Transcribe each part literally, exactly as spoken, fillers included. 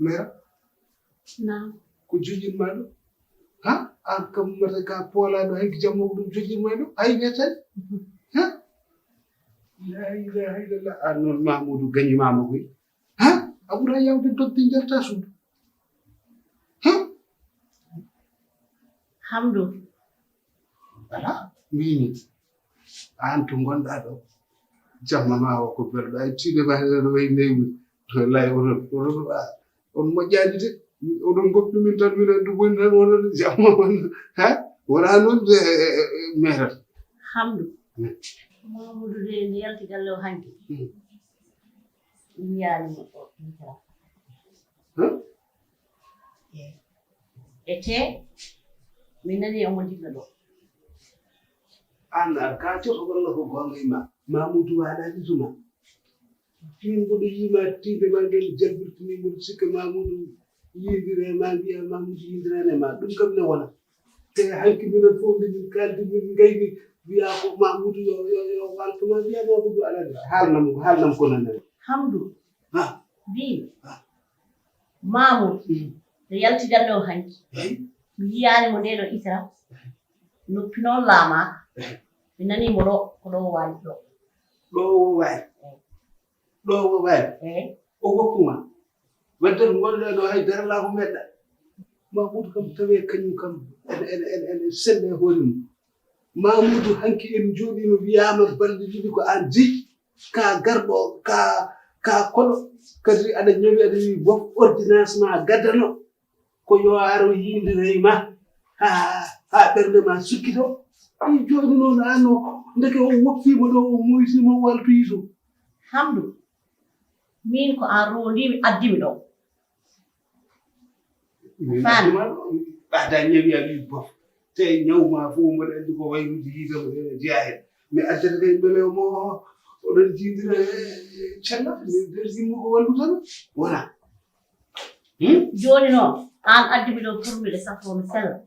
Mera, naam. Ko joƴƴinmaa ɗo? Ha? Aan kam mata ka poolaaɗo, hay ko jamma ko ɗum joƴƴinmaa ɗo? Hay weetani? Ha? La ilaha illallah. Aan noon Mamoudou gañimaama koy. Ha? A ɓuraa yaawde dogde njaltaa suudu. Ha? Hamdou. Alaa, mbiimi, aan to ngonɗaa ɗo, jamma ma o ko belɗo, ay tiiɗe ma ɗo wayi newude. Wallahi, onon, onon, a, on moƴƴaani de. Oɗon ngoppi min tan, min anndu boni tan, onon jamma on. Ha? Wonaa noon de, e, e, e, meerata. Hamdou. Hmm. Mamoudou de, nde yalti galle o hanki. Hmm. Yiyaani mo o, Huh? E te, min nani omo dilla ɗo. Aan a kaacoto walla ko goonga e ma? Mamoudou waɗaani tuma. Min mboɗo yiima tiinde ma ngel jalbirtini mboɗo sikka Mamoudou yindire ma, mbiya Mamoudou yindirani ma. Ɗum kam ne wona. Te hanki minen fof min kaldi, min ngayni, mbiya ko Mamoudou yo, yo, yo wal tuma, mbiya Mamoudou alaa. Haalnam, haalnam ko nanami. Hamdou. Ha? Mbiimi. Ha? Mamoudou. Hmm. Nde yalti galle o hanki. Eyi. Mi yiyaani mo ndee ɗo Isra. Noppi noon laamaaka. Eyi. Mi nanii mo ɗo, ko ɗo o waali ɗo. Ɗo o waali? Eyi. Ɗo o waali? Eyi. O woppu ma? Wadde ko ngonɗaa ɗo hay dara laa ko meɗɗa. Mamoudou kam tawee kañum kam ene, ene, ene, ene selli e hoore mum. Mamoudou hanki en njooɗiima wiyaama balɗe ɗiɗi ko aan jeyi. Ka garɗo, ka, ka koɗo, kadi aɗa ñawi, aɗa wiyi wof ordonnance ma gaddano, ko yo aro yindirey ma, ha, ha ɓernde ma sukkito. Ɗum jooni noon, an o, ndeke o woppiima ɗo, o moytiima, o waltoyi to. Hamdou, min ko an roondiimi, addiimi ɗo. Min Faami. Addi ma ɗo, ɓaada ñawi a wi bof. Te ñaw ma fof mboɗo anndi ko wayruuji yiide mo ene jeyaa heen. Mi addata kay mbele mo oɗon jiidira e cella, mi nder yimmo ko wallu tan. Wona. Hmm? Jooni noon, aan addi mi ɗo pour miɗo safoo mi sella.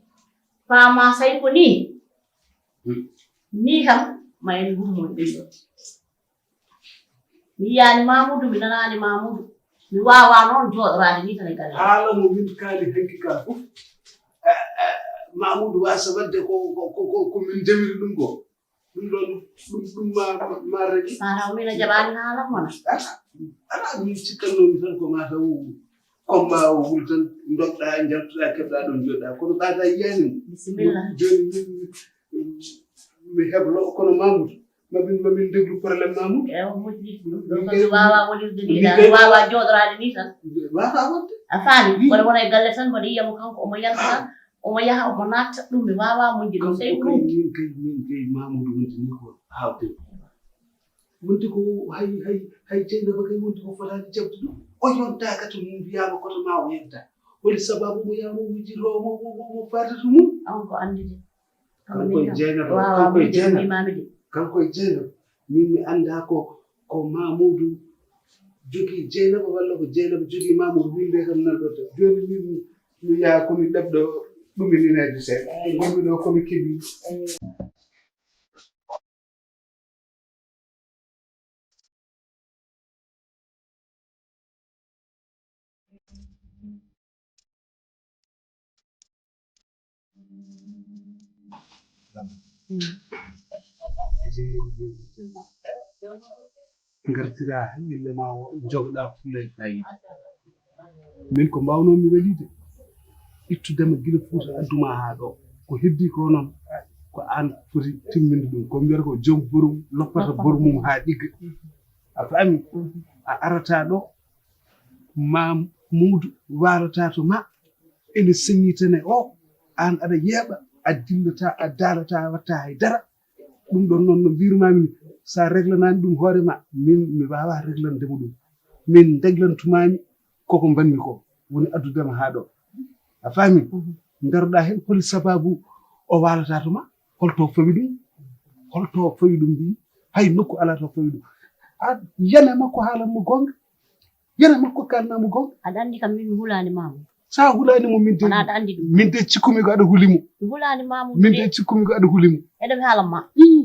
Paama say ko nii. Hmm. Nii kam, ma en ngummo e ɗum ɗo. Mi yiyaani Mamoudou, mi nanaani Mamoudou. Mi waawaa noon jooɗoraade nii tan e galle. Haala mo min kaali hanki ka fof. Eh, eh, Mamoudou waasa waɗde ko, ko, ko, ko, ko min ndewiri ɗum ko. Ɗum ɗoon, ɗum, ɗum ma, ma, ma regi. Maataw min a jaɓaani haala mona. Ala, ala, min cikkannoomi tan ko maataw combat o wuli tan, ndogɗaa, njaltoɗaa, keɓɗaa ɗoon jooɗaa. Kono ɓaata yiyaani mo. Bisimilla. Jooni min, mi heblo, kono Mamoudou. Mamin, mamin déglu problème Mamoudou. Ewa, moƴƴi. Ɗum ɗo kam mi waawaa wonirde nii tan, mi waawaa jooɗoraade nii tan. Waawaa waɗde. A faami? Wi. Mboɗo wona e galle tan, mboɗo yiya mo kanko, omo yalta, omo yaha, omo natta, ɗum mi waawaa moƴƴude. Kanko sey kay, ɗum. Min kay, min kay, Mamoudou wonti nii ko haawde. Wonti ko hay, hay, hay Jeynaba kay wonti ko fotaani jaɓde ɗum. O yontaaka to mum, wiyaama koto ma o yonta. Holi sababu mo yaama o wujiroo mo, mo, mo, mo faatata mum? On ko anndude. Kanko e Jeynaba, waawaa kanko e moƴƴude Jeynaba. Imaanude. Kanko e Jeynaba. Min mi anndaa ko, ko Mamoudou jogii Jeynaba walla ko Jeynaba jogii Mamoudou, min nde kam nan ɗo tan. Jooni min mi yaha ko mi ɗaɓɗo ɗuminineede seeɗa. Eey. Ngonmi ɗo ko mi keɓi. Eey. Ngartira haqqille ma o jogoɗa fulla e fayida. Min ko mbawnoomi waɗude, ittudema gila Fuuta adduma haa ɗo. Ko heddi ko noon, ko aan foti timminde ɗum. Ko mbiyata ko joom borum loppata borum mum haa ɗigga. A faami? A arata ɗo, Mamuudu waalata to ma, ene sennitane o, aan aɗa yeeɓa, a dillata, a daalata, a watta hay dara. Ɗum ɗon noon no mbirmami ni, sa reglanaani ɗum hoore ma, min mi waawa reglande mo ɗum. Min ndeglantumami koko mbanmi ko, woni addudema haa ɗo. A faami? Ndaroɗa heen holi sababu o waalata to ma? Holto fawi ɗum? Holto fawi ɗum mbi? Hay nokku ala to fawi ɗum. A yana makko haalan mo goonga. Yana makko kalna mo goonga. Aɗa anndi kam min mi hulaani Mamoudou. Sa hulaani mo min de. Wona aɗa anndi ɗum. Min de cikkumi ko aɗa huli mo. Mi hulaani Mamoudou. Min de cikkumi ko aɗa huli mo. Eɗen haalan ma.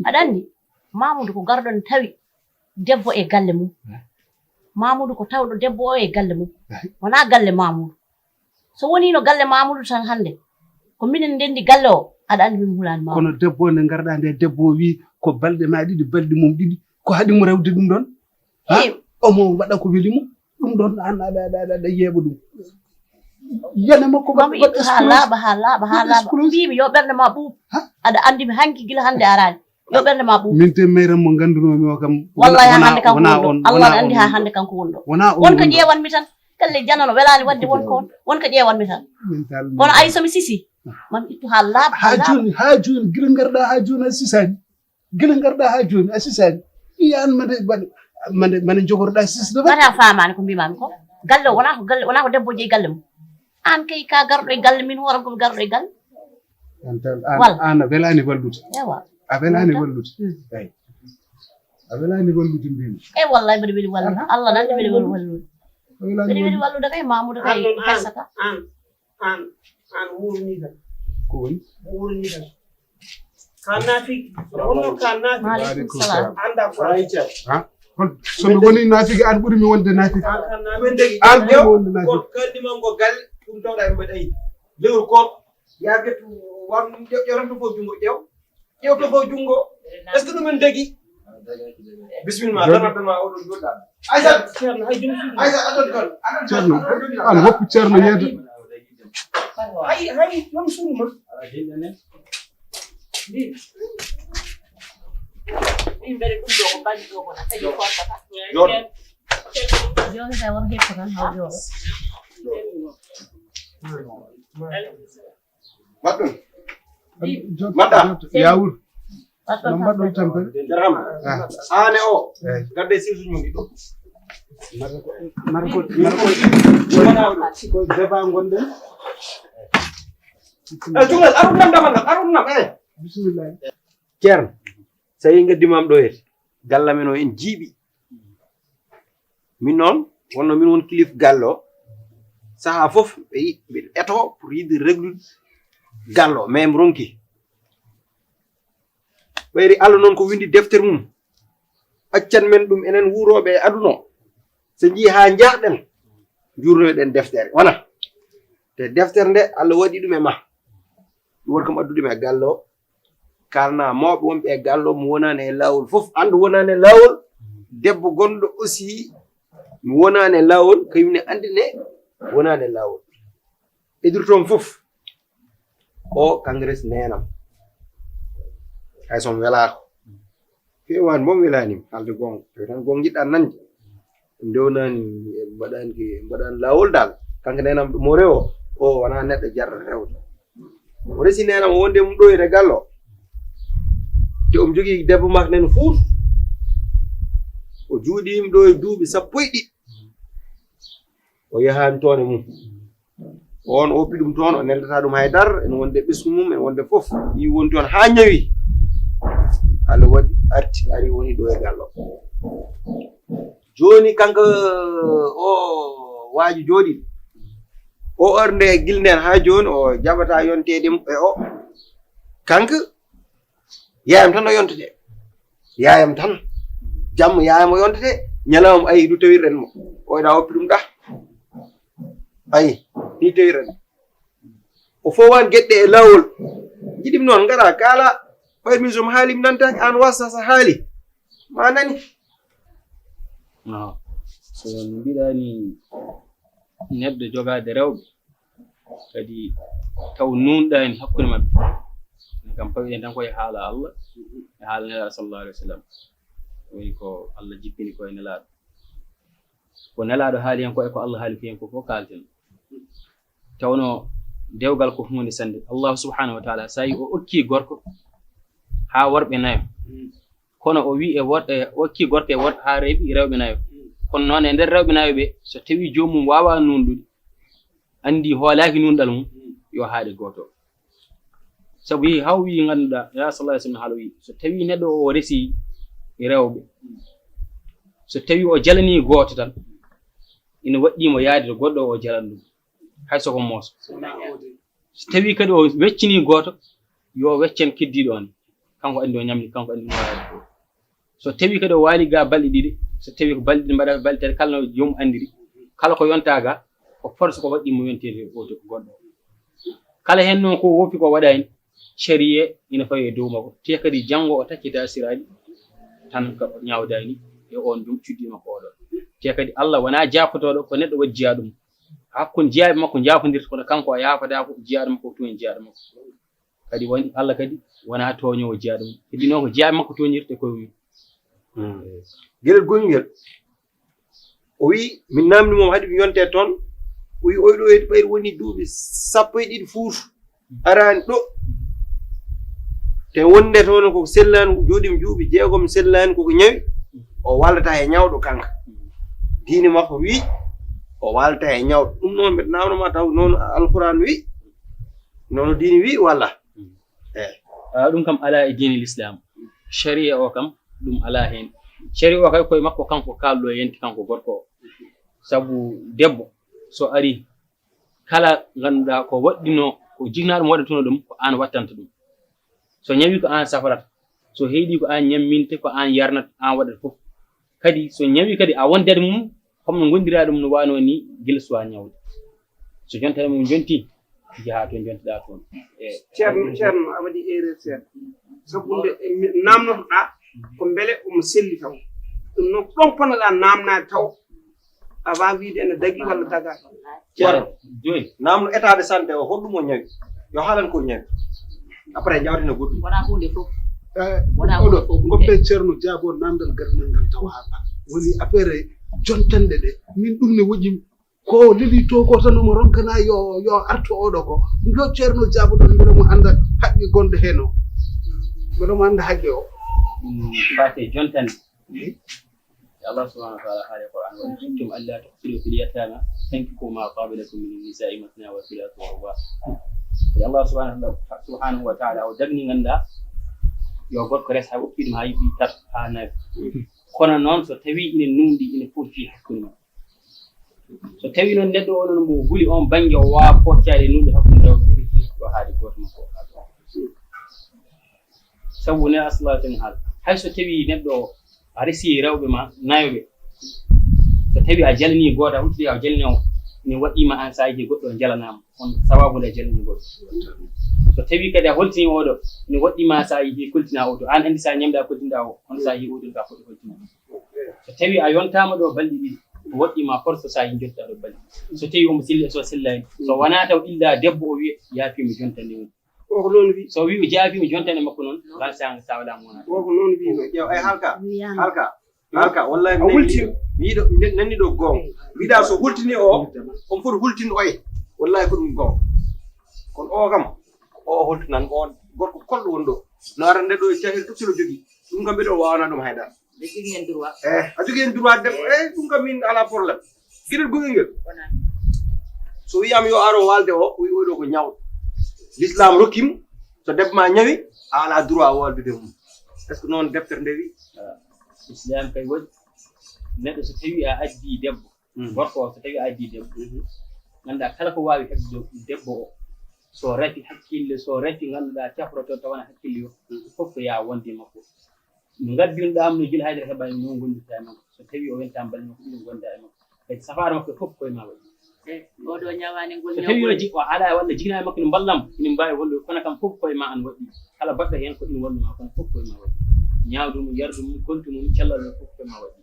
Aɗa anndi Mamoudou ko garɗo ne tawi debbo e galle mum. Mamoudou ko tawɗo debbo o e galle mum. Wona galle Mamoudou. So wonino galle Mamoudou tan hannde, ko minen ndenndi galle o, aɗa anndi min hulaani Mamoudou. Kono debbo nde ngarɗa nde, debbo o wi ko balɗe ma ɗiɗi, balɗe mum ɗiɗi, ko haɗi mo rewde ɗum ɗon? Ha? Omo waɗa ko weli mo, ɗum ɗon an aɗa, aɗa, aɗa, aɗa yeeɓa ɗum. Yana makko mami ittu haa laaɓa, haa laaɓa, haa laaɓa. Mbimi yo ɓernde ma ɓuuɓ. Aɗa anndi mi hanki gila hannde araani. Yo ɓernde ma ɓuuɓ. Min te mayram mo nganndunomi o kam. Wallahi haa hannde kanko woni ɗo. Allah ne anndi haa hannde kanko woni ɗo. Wona on. Won ko ƴeewanmi tan. Galle janano welaani wadde won ko on. Won ko ƴeewanmi tan. Kono ay so mi sisi, mami ittu haa laaɓa, haa laaɓa. Jooni, haa jooni, gila ngarɗa haa jooni a sisaani. Gila ngarɗa haa jooni a sisaani. Iya an mande, mande, mande, mande jogorɗa sisde ba. Mata faamaani ko mbimami ko. Galle o wona ko galle, wona ko debbo jeyi galle mum. An kay ka garɗo e galle, min hooram ko mi garɗo e galle. An tan, an, an a welaani wallude. Ewa. A welaani wallude. Eyi. A welaani wallude mbimi. Eyi wallahi mbeɗa weli wallude. Allah nan mbeɗa weli wallude. A welaani wallude. Mbeɗa weli wallude kay Mamoudou kay. An, an, an, an wuurni tan. Ko woni? Wuurni tan. Ka naafiki. Wonno ka naafiki. Waaleykum salaam. Anda ko ay cer. Ha? Hol so mi woni naafiki, an ɓuri mi wonde naafiki. An ɓuri mi wonde naafiki. Kon kaldi mon ko gal ɗum tawɗa e mbaɗa yi. Lewru koor. Yaa ɓe tu wam ƴew to fof junngo ƴew. Ƴew to fof junngo. Est-ce que ɗum en dagi? Bismillah, dama dama o ɗon joɗɗa. Aysat, Ceerno, hay jom suudu. Aysat, a ɗon ɗon. Ceerno, an woppu Ceerno yeedo. Hay, hay jom suudu ma. Ɗin mbere ɗum ɗo ko bandi ɗo ko na taƴi ko kata. Jooni kay won heppo tan haw jooɗo. Mbaɗɗon. Mbaɗɗa. Yawur. No mbaɗɗon tampere? Jarama. Aane o. Gadde sirsu ñundi ɗo. Mara ko, mara ko, ko débat ngonɗen. Eh, Tugal, arun nam damal nam, arun nam, eh. Bismillah. Ceerno, so tawi ngaddi mam ɗo heti, galle men o en jiiɓi. Min noon, wonno min won kilif galle o. Sahaa fof, ɓe yi-, ɓe eto pour yiɗde reglude galle o, mais mi ronki. Ɓayri Allah noon ko windi deftere mum. Accan men ɗum enen wuurooɓe e aduna o. So njii haa njaarɗen, njuurnoyɗen deftere. Wona? Te deftere nde, Allah waɗi ɗum e ma. Ɗum woni kam addude mi e galle o. Kalna mawɓe wonɓe e galle o, mo wonaani e laawol fof, anndu wonaani e laawol. Debbo gonɗo aussi, mo wonaani e laawol, kañum ne anndi ne wonaani e laawol. Edirtoon fof, o kanko resi neenam. Hay so mi welaaka. Feewaani mbo mi welaani mi, haalde goonga. Tawi tan goonga njiɗɗaa nande. Ndewnaani, mbaɗaani ki, mbaɗaani laawol daal. Kanko neenam mo rewo, o wonaa neɗɗo jarɗo rewde. O resi neenam o wonde mum ɗo e galle o. Te omo jogii debbo makko nene fuutu. O juuɗiima ɗo e duuɓi sappo e ɗiɗi. O yahaani toon e mum. On o oppi ɗum toon, o neldata ɗum hay dara, ene wonde ɓesngu mum, ene wonde fof. Yi woni toon haa ñawi. Allah waɗi, arti, ari woni ɗo e galle o. Jooni kanko o waaji jooɗi. O arde gila ndeen haa jooni, o jaɓata yonteede e o. Kanko, yaayam tan o yontete. Yaayam tan. Jamma yaayam o yontete, ñalawma ayi du tawirɗen mo. O ina oppi ɗum ɗa. Ayi, ni tewirani. O fowani geɗɗe e laawol. Jiɗimi noon, ngara kaala. Ɓayri min somi haali, mi nantaaki, aan wasa sa haali. Ma nani. No. So no mbiɗani neɗɗo jogaade rewɓe, kadi taw nuunɗaani hakkunde maɓɓe. Enen kam pawiɗen tan ko e haala Allah, e haala Nelaaɗo sallallahu alaihi wasallam. Woni ko Allah jippini ko e Nelaaɗo. Ko Nelaaɗo haali heen ko e ko Allah haali ko heen ko fof kaalten. Tawno dewgal ko huunde sannde. Allah subhanahu wa taala, so tawi o okki gorko haa worɓe nayo. Kono o wi e wor-, e okki gorko e wor-, haa rewi rewɓe nayo. Kono noon e nder rewɓe nayo ɓe, so tawi joomum waawa nuunɗude, anndi hoolaaki nuunɗal mum, yo haaɗe gooto. Sabu yehi haa o wi, ngannduɗaa, ya sallallahu alaihi wasallam haala wi, so tawi neɗɗo o resi rewɓe, so tawi o jalani gooto tan, ina waɗɗii mo yaade to goɗɗo o jalana ɗum, hay so ko mooso. So tawi kadi o weccini gooto, yo weccen keddiiɗo on, kanko anndi o ñamni, kanko anndi mo yaade to. So tawi kadi o waali ga balɗe ɗiɗi, so tawi ko balɗe ɗiɗi mbaɗa, balɗe tati, kala no joomum anndiri, kala ko yonta ga, ko force ko waɗɗii mo yonteede o to goɗɗo. Kala heen noon ko woppi ko waɗa heen, sariya ina fawi e dow makko. Te kadi janngo o taccita siraaji tan ko ñaawdaani e on jom cuddi makko oɗo. Te kadi Allah wonaa jaafotooɗo ko neɗɗo waɗi jiyaaɗo mum. Hakkunde jiyaaɓe makko njaafondirta, kono kanko o yaafataako jiyaaɗo makko, o tooñi jiyaaɗo makko. Kadi woni Allah kadi wonaa tooñoowo jiyaaɗo mum. Kadi noon ko jiyaaɓe makko tooñirta e koye mum. Geɗel gongel. O wi, min namdi mo, haɗi mi yonte toon. O wi, oy ɗo e ɓayri woni duuɓi sappo e ɗiɗi fuutu. Arani ɗo. Te wonde toon ko sellaani, jooɗimi juuɓi jeegom sellaani, koko ñawi. O wallata e ñawɗo kanka. Diine makko wi, o wallata e ñawɗo. Ɗum noon mbeɗa namno ma taw noon Alquran wi. Noon diine wi walla. Eh. Ah, ɗum kam alaa e diine l'islam. Sharia o kam, ɗum alaa heen. Sharia o kay koye makko kanko kaalɗo e yonti kanko gorko o. Sabu debbo, so ari, kala ngannduɗaa ko waɗɗino, ko jiknaaɗo mo waɗantuno ɗum, ko aan wattanta ɗum. So ñawi ko aan safarata, so heeɗi ko aan ñamminte, ko aan yarnata, aan waɗata fof. Kadi so ñawi kadi a wondat mum, comme no ngondira ɗum no waano ni gila suwa ñawde. So jontata mum jonti, njaha to jontiɗa toon. E Ceerno, Ceerno, a waɗi erreur seeɗa. Sabu nde mi namnotoɗa ko mbele omo selli taw. Ɗum noon ɗon ponnoɗa namnaade taw. A waawi wiide ene dagi walla daga. Ceerno, jooni. Namno état de santé o, hoɗum o ñawi? Yo haalan ko ñawi. Après, jawtina goɗɗum. Wona huunde fof. Eh, wona oɗo, huunde fof, goppe Ceerno jaabo namdal gadanal ngal tawa haa ɓa. Woni affaire jontanɗe ɗe. Min ɗum ne woƴi ko leli to ko tan omo ronkana yo, yo arto oɗo ko. Yo Ceerno jaabo ɗon, mbeɗa mo annda haqqe gonɗe heen o. Mbeɗa mo annda haqqe o. Ɗum faate jontanɗe. Allah subhanahu wa ta'ala haali Qur'an, "Wa in khiftum alla tuqsitu fil yatama fankihu ma taba lakum min an-nisa'i mathna wa thulatha wa ruba'." Kadi Allah subhanahu wa, subhanahu wa ta'ala o dagni ngannduɗaa yo gorko res haa oppi ɗum haa yiɓɓi tato haa nayo. Kono noon so tawi ina nuunɗi ina foti hakkunde mum. So tawi noon neɗɗo o noon mo huli on bannge o waawa foccaade e nuunɗi hakkunde rewɓe, yo haade gooto makko o haade. Sabu ne asla tan haal. Hay so tawi neɗɗo o a resi rewɓe ma nayo ɓe, so tawi a jalni gooto, a hucciti a jalni o, ne waɗɗii ma aan saayiji goɗɗo o jalanaama, on sababu nde a jalni goɗɗo. So tawi kadi a holtini oɗo, ne waɗɗii ma saayiji koltina oto, aan anndi sa ñamda koltinɗa o, on saayiji oto ka foti holtina. So tawi a yontaama ɗo balɗe ɗiɗi, ko waɗɗii ma force saayiji jottuɗa ɗo balɗe. So tawi omo selli, so sellaani, so wonaa taw illa debbo o wiya, "Yaafiima jontande mum." O ko noon wi. So wi o jaabiima jonte ne makko noon, ngal saanga sa wala mo wonata. O ko noon wi. Ƴeew, ay halka. Wiyaama. Halka. Halka, wallahi a wulti. Wiiɗo, nanni ɗo goonga. Wiɗa so hultini o, on foti hultin oye. Wallahi ko ɗum goonga. Kono o kam, o hultinan ko on gorko kolɗo woni ɗo. No ara nde ɗo e cahil tottulo jogi. Ɗum kam mbiɗo wawana ɗum haydara. Ɓe jogii heen droit. Eh, a jogii heen droit debbo. Eh, ɗum kam min alaa problème. Geɗel goɗel ngel. Wonaa. So wiyaama yo aro walde o, o wi oɗo ko ñawɗo. L'islam rokki mo, so debbo ma ñawi, a alaa droit waldude mum. Est-ce que noon deftere nde wi? Ah, Islam kay waɗi. Neɗɗo so tawi a addi debbo, mm, gorko o so tawi a addi debbo, mhm, ngannduɗaa kala ko waawi heɓde debbo o, so rafi hakkille, so rafi ngannduɗaa cafroto tawana hakkille o, mhm, fof ko yaa wonde makko. No ngaddunoɗaa mo no gila haydara heɓaani, noon ngondirta e makko. So tawi o wontaama balɗe makko ɗiɗi, ngonda e makko. Kadi safaara makko fof koye ma waɗi. Oɗo ñawaani ngol. So tawii o ji-, o alaa walla jigina e makko ene mballa mo, ene mbaawi wallude, kono kam fof koye ma an waɗi. Kala baɗɗo heen ko ene wallu ma, kono fof koye ma waɗi. Ñaawdu mum, yardu mum, kontu mum, cellal mum, fof koye ma waɗi.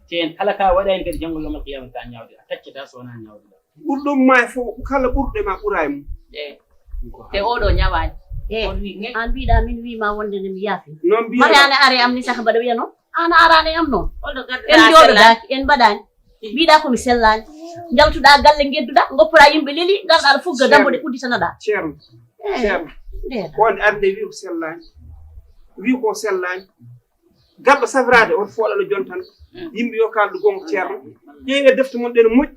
Te en kala ka waɗaani kadi janngo yawmal qiyaama ka ñaawde, a taccata so wonaa ñaawde ɗa. Ɓurɗo mum maa e fof, kala ɓurɗo e ma ɓura e mum. Eey. Te oɗo ñawaani. Eey. On wi, an mbiɗa min wi ma wonde nde mi yaafi. Noon mbiya. Mari an a are am ni saka mbaɗa wiya noon. An a araani e am noon. En jooɗodaaki, en mbaɗaani. Mbiɗa ko mi sellaani. Njaltuɗa galle ngedduɗa, ngoppoɗa yimɓe leli, ngarɗa aɗa fugga dambuɗe udditanoɗa. Ceerno. Eey. Ceerno. Ndeeɗa. On arde wi ko sellaani. Wi ko sellaani. Garɗo safraade, on fooɗa no jontan. Yimɓe yo kaaldu goonga, ceerno. Ƴeewe defte mon ɗe no moƴƴi.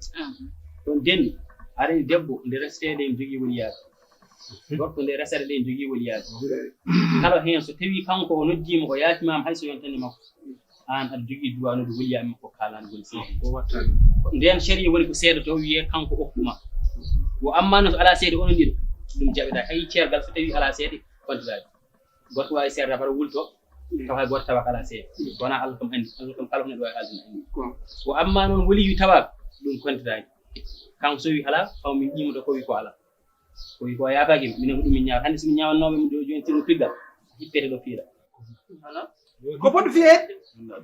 Ɗon denni, aɗa anndi debbo nde reseteede ene jogii woliyaaɓe. Gorko nde resata ɗe ene jogii woliyaaɓe. Kala heen so tawii kanko o noddiima, o yaafima hay so yontande makko. Aan aɗa jogii droit noddu woliyaaɓe makko, kaalaa ngol seeɗa. Ko watta. Ndeen sariya woni ko seeɗa to wiyee kanko okkuma. Wo amma noon so alaa seeɗa onon ɗiɗo, ɗum jaɓeɗaa. Hay ceergal so tawii alaa seeɗa, kontiraade. Gorko waawi seeɗa bara wulto, tawa hay gooto tawa kala seeɗa. Wona Allah kam anndi, Allah kam kala ko neɗɗo waawi haalde no anndi. Ko amma noon woliyu tawaaka, ɗum kontiraaki. Kanko so wi alaa, taw min ƴiimoto ko wi ko alaa. Ko wi ko yaafaaki, minen ko ɗum min ñaawata. Hannde so min ñaawannooɓe mo ɗo jooni, tiro piggal, hippete ɗo fiira. Ko foti fiyee?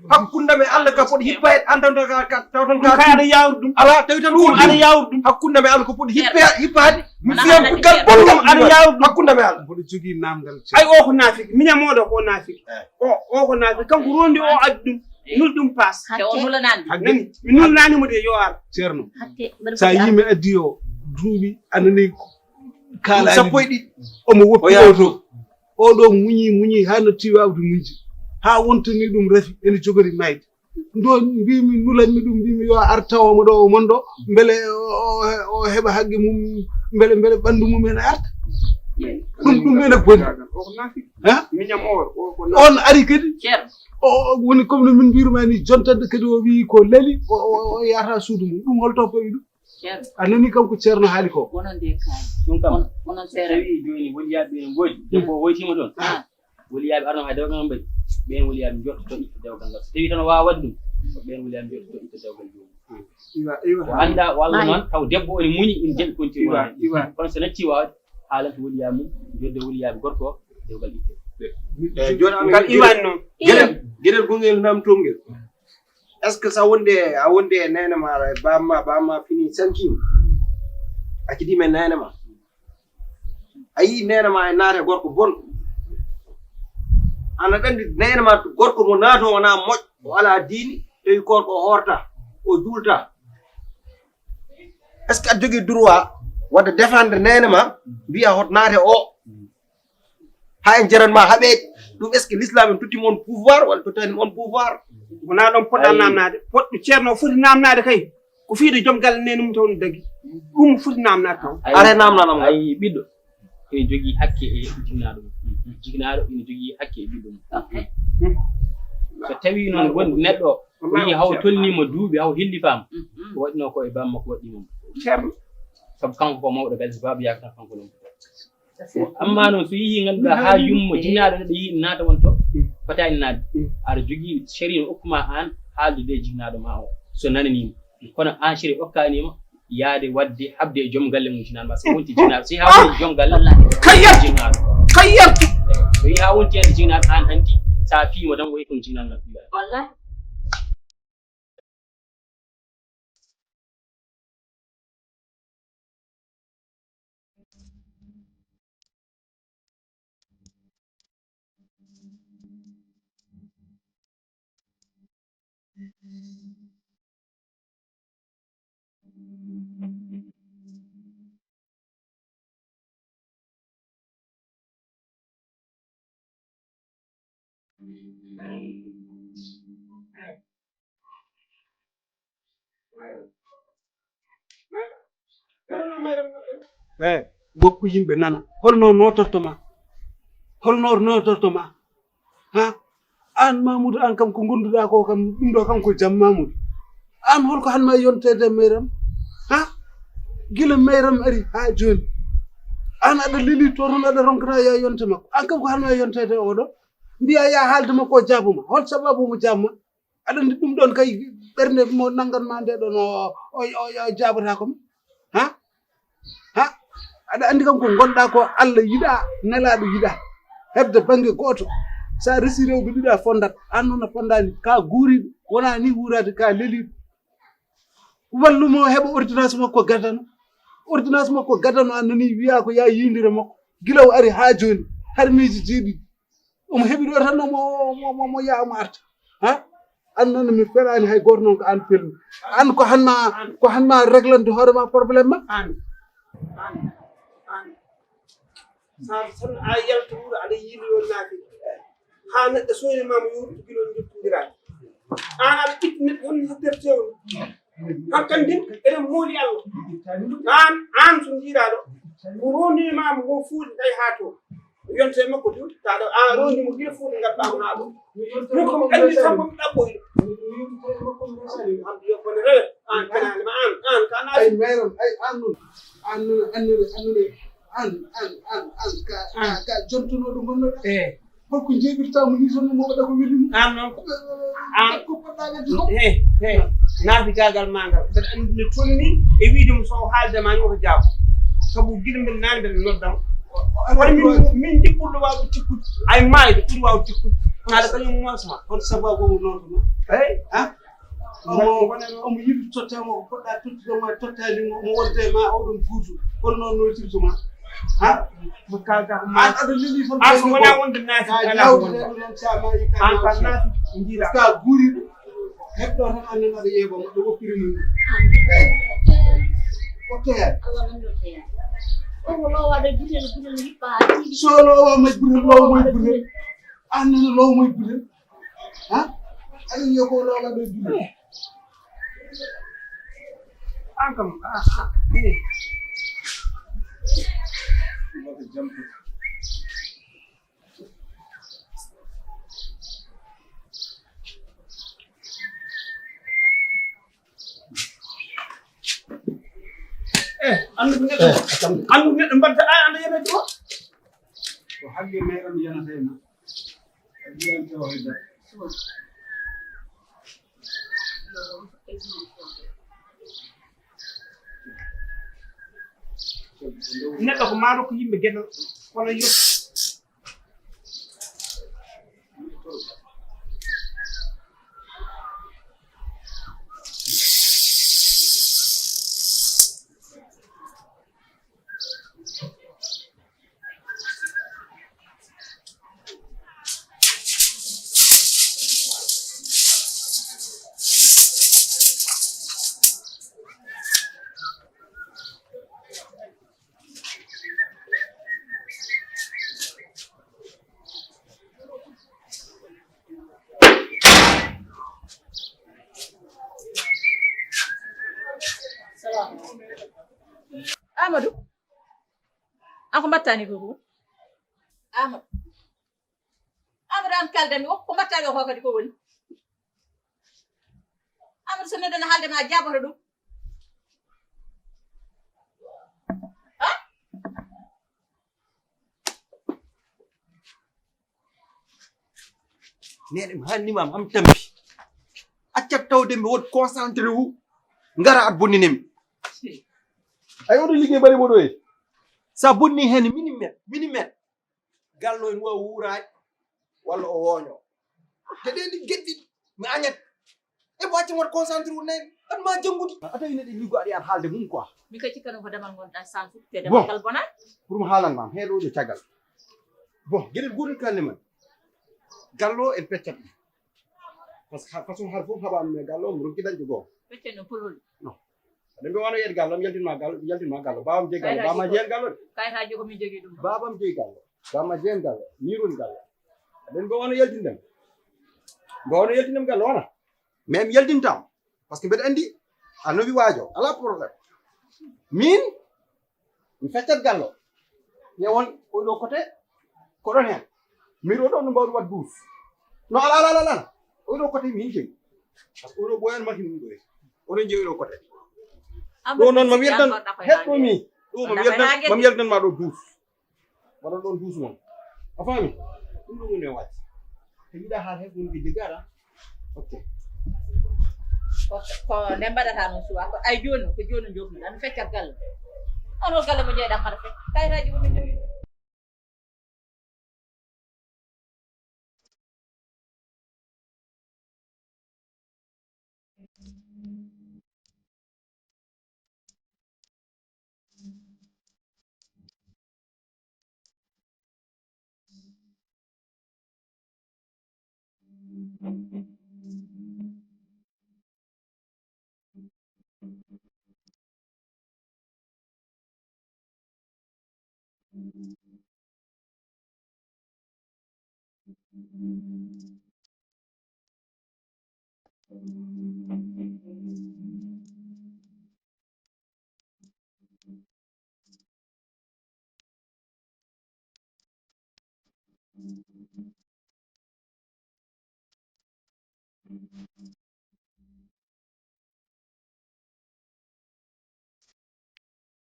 Hakkunde men Allah ka foti hippa en, an tan ka, ka, taw tan ka. Ɗum kay aɗa yaawri ɗum. Alaa, tawi tan ɗum aɗa yaawri ɗum. Hakkunde men Allah ko foti hippe, hippaade. Mi fiyan gal bongal aɗa yaawri ɗum. Hakkunde men Allah. Mboɗo jogii naamndal. Ay, o ko naafiki. Miñam oɗo ko naafiki. O, o ko naafiki. Kanko rondi o addi ɗum. Nul ɗum paas. Te o nulanaani. Nani? Mi nulanaani mo de yo ar. Ceerno. Sa yii mi addi o duuɓi anani ko kaalaani. Sappo e ɗiɗi. Omo woppi o to. Oɗo muñi, muñi haa natti waawde muñde. Haa wontani ɗum rafi ene jogori maayde. Ndo mbimi nulanmi ɗum, mbimi yo ar tawomo ɗo o mon ɗo, mbele o, o, o heɓa haqqe mum, mbele, mbele ɓanndu mum ene arta. Ɗum, ɗum ene boni. Ha? On ari kadi. O, o, woni comme no min mbirma ni, jontande kadi o wi ko leli, o, o, o yahata suudu mum. Ɗum holto fawi ɗum? A nani kanko Ceerno haali ko? Wonon de kaani. Ɗum kam, on, onon so seere. Tawi jooni woliyaaɓe ene ngoodi, debbo o woytiima toon. Woliyaaɓe arno hay dewgal ngal mbaɗi. Ɓeen woliyaaɓe njottoto itta dewgal ngal. So tawi tan o waawa waɗde ɗum, ko ɓeen woliyaaɓe njottoto itta dewgal joomum. Iwa, iwa. O annda walla noon taw debbo o ene muñi, ene jaɓi konti wonde. Iwa. Kono so natti waawde, haalanta woliyaaɓe mum, jodde woliyaaɓe gorko o, dewgal itte. Eyi, jooni amin ngal iwan noon. Geɗel, geɗel gongel namtol ngel. Est-ce que sa wonde, a wonde e neene ma, e baaba ma, baaba ma fini sankiima? A accidi men neene ma. A yii neene ma e naate gorko bon. Ana ɗanndi neene ma gorko mo naato wonaa moƴƴo, o alaa diini, tawi gorko o hoorta, o juulta. Est-ce que aɗa jogii droit wadde défendre neene ma, mbiya hot naate o? Haa en jaran ma haɓeede. Ɗum est-ce que l'islam en tottimo on pouvoir walla tottani on pouvoir? Wonaa ɗon poɗɗa namnaade. Poɗɗo ceerno o foti namnaade kay. Ko fiyde joom galle neene mum taw no dagi. Ɗum foti namnaade taw. Are namnanam ngal. Ay ɓiɗɗo. Ene jogii hakke e jiknaaɗo mum. Jiknaaɗo ene jogii hakke e ɓiɗɗo mum. So tawii noon won neɗɗo o yii haw tolniima duuɓi, haw hillifaama, ko waɗnoo ko e baaba makko waɗnii mum. Ceerno. Sabu kanko ko mawɗo galle, so baaba yaaka tan kanko noon. Amma noon so yii ngannduɗaa haa yumma jiknaaɗo neɗɗo yii naata won to, fotaani naatde. Aɗa jogii sariya no okkuma aan haaldude e jiknaaɗo ma o, so nananiima. Kono aan sariya okkaani ma yaade waɗde haɓde e joom galle mum jiknaaɗo ma, so wonti jiknaaɗo, so haa woni joom galle. Kayyar! Jiknaaɗo. Kayyar! So yii haa wonti hannde jiknaaɗo aan hanti, so a fii mo tan ko woni ɗum jiknaaɗo ma. Wallahi. Eyi, woppu yimɓe nana. Holno nootorto ma? Holno nootorto ma? Ha? Aan Mamoudou, aan kam ko ngonduɗaa ko kam, ɗum ɗo kam ko jam Mamoudou. Aan holko han ma yonteede e Mayram? Ha? Gila Mayram ari haa jooni. Aan aɗa leli to toon aɗa ronkana yo yonte makko. Aan kam ko han ma yonteede e oɗo. Mbiya ya haalde makko o jaabuma. Hol sababu mo jaabuma? Aɗa anndi ɗum ɗoon kay ɓernde mo nanngan ma nde ɗoon o, o, o, o jaabataa ko ma. Ha? Ha? Aɗa anndi kam ko ngonɗa ko, Allah yiɗa, nelaaɗo yiɗa. Heɓde bannge gooto. So a resi rewɓe ɗiɗo a fonndat, aan noon a fonndaani, ka guuriiɗo, wonaa ni wuuraade ka leliiɗo. Wallu mo heɓa ordonnance makko gadano. Ordonnance makko gadano, a nani wiya ko yaa yiindira makko. Gila o ari haa jooni, har miiji jeeɗiɗi. Omo heɓi ɗo tan, omo, omo, omo, omo yaha, omo arta. Ha? Aan noon mi felaani hay gooto noon ko aan pelmi. Aan ko han ma, ko han ma réglande hoore ma problème ma. Aan, aan, aan. Sa tan a yalta wuro aɗa yiili yon naati. Haa neɗɗo soyni ma mo yowtu gila on jottondiraani. Aan aɗa itti neɗɗo woni hedderteewo. Hankan ndin eɗen mooli Allah. Aan, aan so njiiraaɗo, ko rondini ma mo ngo fuuɗi tawi haa to. Yonte makko du, taɗo aan rondi mo gila fuuɗi ngal ɓaam haa ɗo. Min ko mi anndi tan ko mi ɗaɓɓoyi. Hamdu yo bone rewe. Aan kanaali ma aan, aan kanaali. Ay meeram, ay aan nun. Aan nun, aan nun, aan nun. Aan, aan, aan, aan, ka, ka, ka jontonooɗo ngonnoɗa. Eh. Holko njeeɓirta mo ni, tan mo waɗa ko weli mo? Aan noon. Aan. Ko poɗɗa wadde ko? He, he. Naati gaagal ma ngal. Mbeɗa anndi no tolni e wiide mo so o haalde ma ni oto jaabo. Sabu gila mbeɗa naani mbeɗa nodda mo. Kono min, min njiɗ ɓurɗo waawde tikkude. Ay maayde ɓuri waawde tikkude. Haɗa kañum moos ma. Kono sababu mo noon ma. Hey. Ha? Omo, omo yiɗi totta mo ko poɗɗa tottude mo, tottaani mo, omo wonde ma, oɗon guutu. Kono noon notirtu ma. Ha? Mo kalta ko ma. An aɗa leli tan. An so wona wonde naati, ka ala ko wonde. An ka naati, njira. Ka guuriɗo. Heɓɗo tan annen aɗa yeeba mo, ɗo woppiri mum. Ko teer. So lowa mo e butel, lowa mo e butel. An nana lowa mo e butel. Ha? Aɗa wiya ko loola ɗo juuɗe. An kam, ah, ah, eh. Eh, anndu neɗɗo, eh, anndu neɗɗo mbadda, a, anda yemede o. Ko hagge meeram yanata e ma. Neɗɗo ko maaro ko yimɓe geɗal kono yo. Amadou, an ko mbattani ko ko? Amadou, Amadou, an kaldami o, ko mbattani o ko kadi ko woni? Amadou, so neɗɗo ne haalde ma, a jaaboto ɗum. Ha? Neɗɗo mi haalnima am tampi. Accat tawde mi won concentré wu. Ngara at bonnine mi. Ay, oɗo liggey bari moɗo e. Sa bonni hen mini met, mini met. Gallo en wawa wuuraade walla o wooño. Te ɗen ɗi geɗɗi mi añat. E mo acca won concentré wu nen. An ma janngude. A tawi neɗɗo liggo aɗa yaar haalde mum quoi. Min kay cikkano ko demal ngonɗa sans te demal ngal bonat. Pour mi haalan ma, heɗo ɗo caggal. Bon, geɗel gotel kalne man. Gallo en peccat ɗum. Parce que façon har fof haɓa mi gallo, mi ronki dañde goo. Pecce no polol. Non. Aɗa mbi wano yeed gallo, mi yaltin ma gallo, mi yaltin ma gallo. Babam jeyi gallo, babam jeyi gallo. Kayitaji ko min jogi ɗum. Babam jeyi gallo. Babam jeyi gallo. Min woni gallo. Aɗa mbi wano yaltindem. Mbi wano yaltindem gallo, wona? Mais mi yaltintam. Parce que mbeɗa anndi a nowi waajo, alaa problème. Min, mi feccat gallo. Ƴeewon oɗo côté, ko ɗon heen. Min oɗo no mbawɗo waɗ douze. No, alaa, alaa, alaa, alaa. Oɗo côté min jeyi. Parce que oɗo ɓooyan machine mum ɗo e. Oɗon jeyi oɗo côté. Ɗo noon, mami yaltan, heɗɗo mi. Ɗo mami yaltan, mami yaltan ma ɗo douze. Waɗa ɗon douze mon. A faami? Ɗum ɗum woni e wacce. Te yiɗa haal heen woni ɓe jeggaɗa. Ok. Ko, ko nde mbaɗata noon suwa ko ay jooni, ko jooni jofnuɗa mi feccat galle. Ano galle mo jeyɗa kata fe kayitaji ko min jogi.